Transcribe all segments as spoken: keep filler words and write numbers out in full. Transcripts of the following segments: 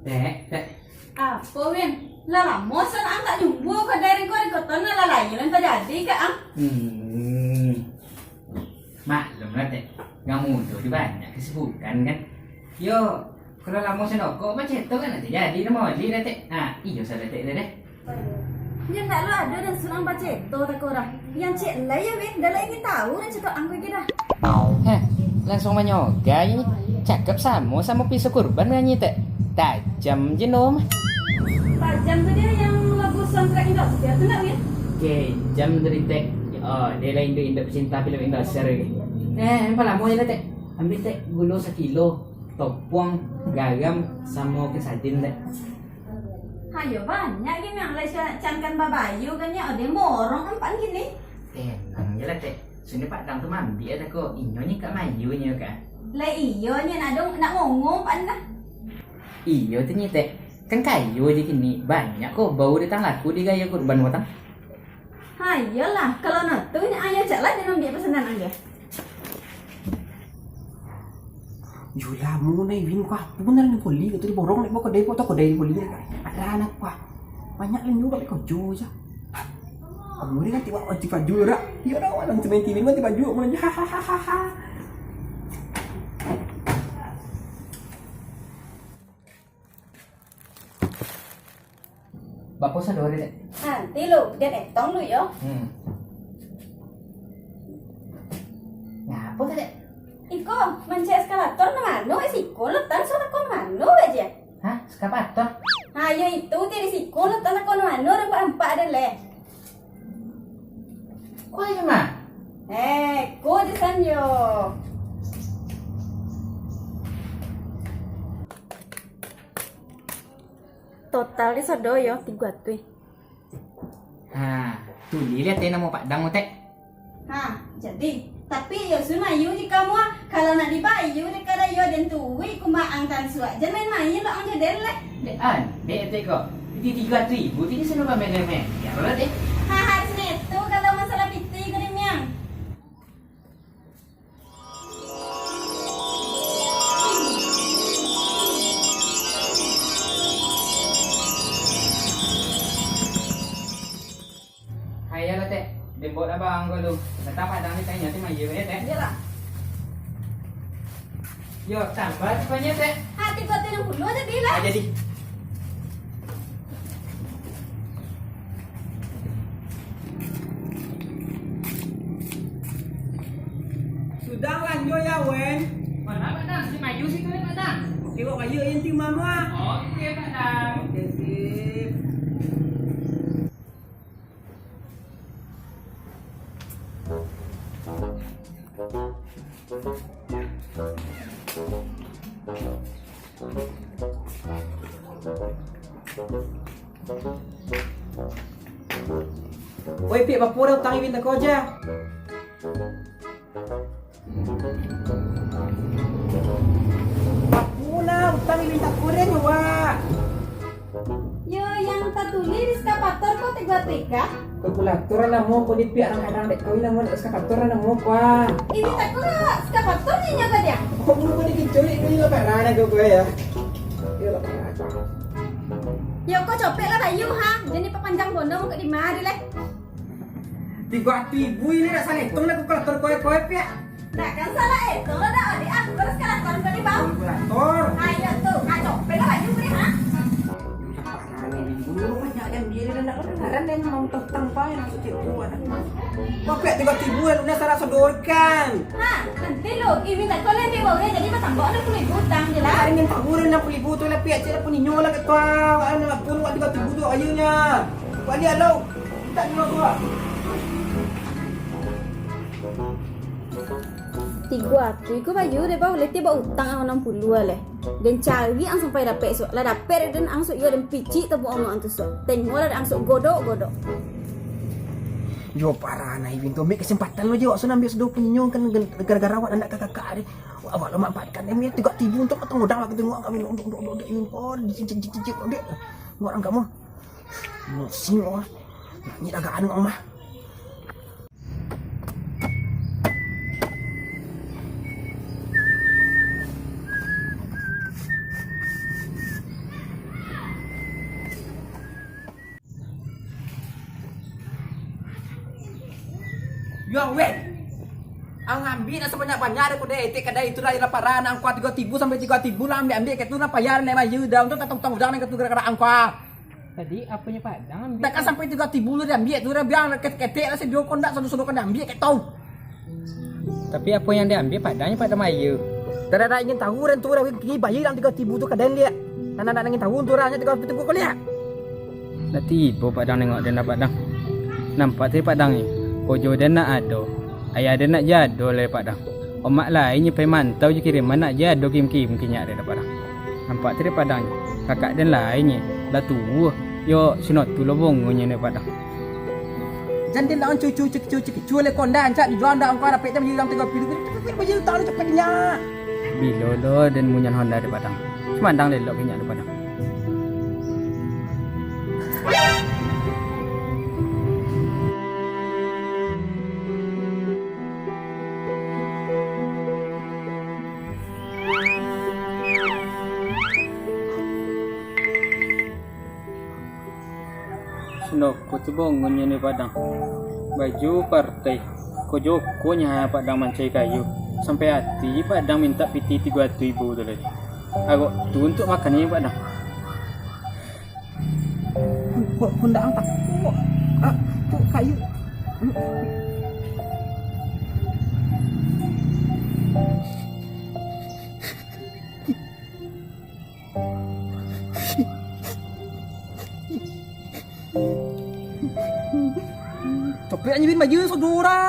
Tek, Tek. Apo, Win? Lah lamo san ang tak jumpa ko dari ko, dari koto, nah lah lain nan tajadi ka ang? Hmm. Maklum lah, Tek. Urang mudo tu banyak kesibukan, kan? Yo, kalau lamo sandoko, baceto kan nanti jadi namo Oli dah, Tek. Ah, iyo salah, Tek, dah, deh. Nyo ndak lo ado dan surang baceto tako dah. Yang cek lai yo, Win, dah lah ingin tahu dah ceto ang ko dah. Heh, langsung manyogai ni. Cakap samo, samo pisau kurban manyanyi, Tek. Tajam je no mah. Tajam tu dia yang lagu soundtrack Indosiar tu ndak, Win? Oke, jam tu di, Tek. Oh, dia lah induk-induk pecinta film Indosiar ni. Eh, ampun lamo je lah, Tek. Ambil, Tek, gulo sakilo, topuang, garam, samo kesadin, Tek. Hayo, banyak gin yang lai sa-, cankan babayu kan nyo, ode morong ampan gini. Tenang je lah, Tek. Sunyo Padang tu mambik tako, inyo ni kak mayu nyo ka. Lah iyo, nyo nak dong, nak ngongong pan lah. Iyo tu nyo, Tek. Kan kayo je kini, banyak ko bau datang laku di gayo kurban watang. Ha, iyolah, kalau no tu, nyo ayo cak lah, jan ambiak pasanan aja. Yo lamo nai Win, ko apo bana ni poli, kato diborong dek bawa kadai, bawa toko kadai poli. Ada anak ko. Banyak lah nyo balik kojo aja. Kamu ni nanti bawa wajib baju yo dak? Yo dak, wak nanti main T V nanti baju, aku nanti hahaha. Bapo sado, Dek? Nanti lu, den etong lu yo. Hmm. Ngapo tu, Dek? Iko, mancek eskalator nan mano, eh, siko lo tan so takon mano aja. Hah? Eskavator? Ha, yo itu, ti di siko lo tan takon mano, nampak-nampak ado leh. Ko aja mah. Eh, ko aja san yo. Total di sado yo, tigo atuih. Ha, tuli lihat deh namo Padang tu, Tek. Ha, jadi, tapi yo sunayu di kamu, ah. Kalau nak dibayu dek karayo den tuwi kumbang ang tan suak, jan main-main lo ang jo den leh. Dek an, dek, Tek ko. Piti tigo atuih ribu tu je sudah pamer-mer. Yo lah, Dek. Ha, harus neto kalau masalah piti ko, Dek Miang. Datang Padang ni, tanya tu Mayu, eh, Tek? Iyolah. Yo, tambah tu banyak, Tek. Ha, tigo ratus anam puluah jadi lah. Ah, jadi. Sudah lanjut ya, Wen? Mana Padang? Si Mayu situ ni, Padang. Oke, kok Mayu yang timah mah. Oke, Padang. Oke, sip. Oi, Piak, bapo dah utang Iwin tako aja? Bapo lah utang Iwin tako deh, nyo, Wak? Yo, yang tatulih di eskapator ko tigo ratus ika? Kalkulator namo ko di Piak, rang kadang dek kau namo dek eskapator namo ko, ah. Ini tako eskapator ni nyo tadi, ah? Kok bulu ko dikiculik ko, iyo, Pak Rana ko, ko, ya. Iyo, Pak Rana. Yo, ko copek lah bayu, ha. Jadi papanjang bondo mangko di mari leh. Tigo ratus ribu ini dak salah etong lah kalkulator koe-koe, Piak. Dak kan salah etong lah, dak, Adik. Aku terus kalkulator ko di bawah. Kalkulator. Ayo tu, kacau. Pegang baju ko, ha? Dulu banyak yang dia dan dak kedengaran dan mau tentang pae maksud itu, anak. Wah, Piak, tigo ratus ribu, lu nak salah sodorkan. Ha, nanti lu, Iwin tako lah, nanti baru jadi batambah anam puluah ribu utang je lah. Ari minta urang anam puluah ribu tu lah, Piak, cek lah pun inyo lah ketua. Anak pun waktu tigo ratus ribu tu ayunya. Baliak lo. Tigo atuih ko bayu deh, Bang. Letih ba utang ang anam puluah leh. Den cari ang sampai dapek, suak. Lah dapek deh den ang, suak, iyo den picik tabuak ongok ang tu, suak. Tengok lah ang, suak, godok-godok. Yo, parah nah, Iwin tu. Ambil kesempatan lo je, wak, sudah ambil sudah punyo kan, gara-gara awak nak kakak deh. Awak lo manfaatkan deh, tigo tibu untuk potong udang, wak, tengok kami, dok, dok, dok, dok, Iwin, oh, cicik, cicik, cicik, dek. Orang kamu. Musim, wak. Ni agak anu, mah. Yo, weh. Ang ambiak nak sabanyak-banyak dek ko deh, etek kadai itu lah, laparan, angkua tigo tibu sampai tigo tibu lah, ambiak-ambiak, kek tu lah payah, nek mayu dah, untuak tatong-tong udang, nek tu gara-gara angkua. Tadi aponyo Padang ambiak? Takkan sampai tigo tibu lah diambiak tu, dah biang ketek-ketek lah, sadio kondak, sado-sado kondak ambiak, kek tau. Tapi apo yang diambiak Padangnyo, Padang Mayu? Dah, dah, dah ingin tahu, dah tu, dah, gigi bayi dalam tigo tibu tu, kadang liak. Nah, nah, nah, ingin tahu tu, dah, hanya tigo tibu kau liak. Dah tibo Padang nengok den dah, Padang. Nampak tadi Padang ni, kojo den nak ado, ayah den nak jado lai, Padang. Omak lai nyo pai mantau jo kiriman nak jado kim-kim kinyak den dah, Padang. Nampak tadi Padang ni, kakak den lai nyo, lah tuo, yo sinotu lo bongonyo ni, Padang. Jan den nak cucu, cucu, cucu, cucu, le kondan, cak di jual dah angkau rapek, jan bilang tigo pilu, pilu, pilu, pilu, tahu capek nya. Bilo lo den munyian Honda di Padang. Sumandang lelok kinyak di Padang. Sundoko tu bongonnyo ni Padang. Baju partai. Ko joko nyo Padang mancari kayu. Sampai ati Padang mintak pitih tigo atuih ribu tu lai. Arok tu untuak makan ni Padang. Ko, ko ndak ang tak. Ko, ah, tu kayu. Capek anjing, Bin, baju saudara.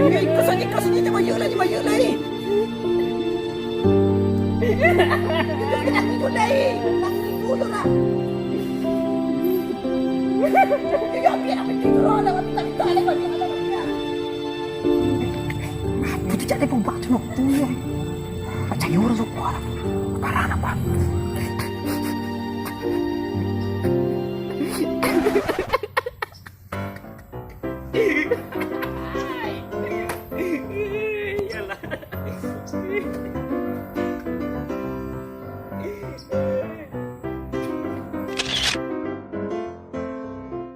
Ikhlas aja, ikhlas aja, jangan banyak lah, jangan banyak lah, eh. Jangan tidur lah, eh. Tidur lah. Jangan biar aku tidur lah, minta-minta lah, banyak lah, banyak. Apo tu cak dia pun bak tu, no. Tu, yo. Percaya orang sok kuat. Parah apa?